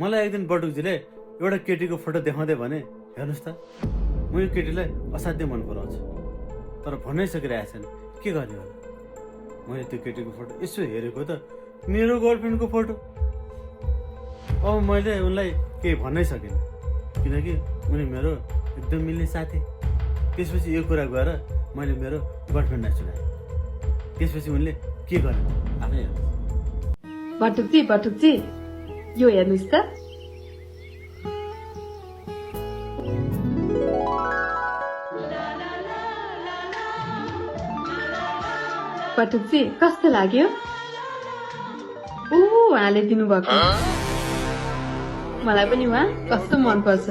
मलाई एक दिन बटुकजीले एउटा केटीको फोटो देखाउँदै भने, हेर्नुहोस् त म यो केटीलाई असाध्यै मन पराउँछु, तर भन्नै सकिरहेको छैन, के गर्ने होला। मैले त्यो केटीको फोटो यसो हेरेको त मेरो गर्लफ्रेन्डको फोटो। अब मैले उनलाई केही भन्नै सकिनँ, किनकि उनी मेरो एकदम मिल्ने साथी। त्यसपछि यो कुरा गएर मैले मेरो गर्लफ्रेन्डलाई सुनाएँ। त्यसपछि उनले के गर्ने आफै हेर्नुहोस्। बटुकजी यो हेर्नुहोस् त। बटुकजी कस्तो लाग्यो? उहाँले दिनुभएको, मलाई पनि उहाँ कस्तो मनपर्छ।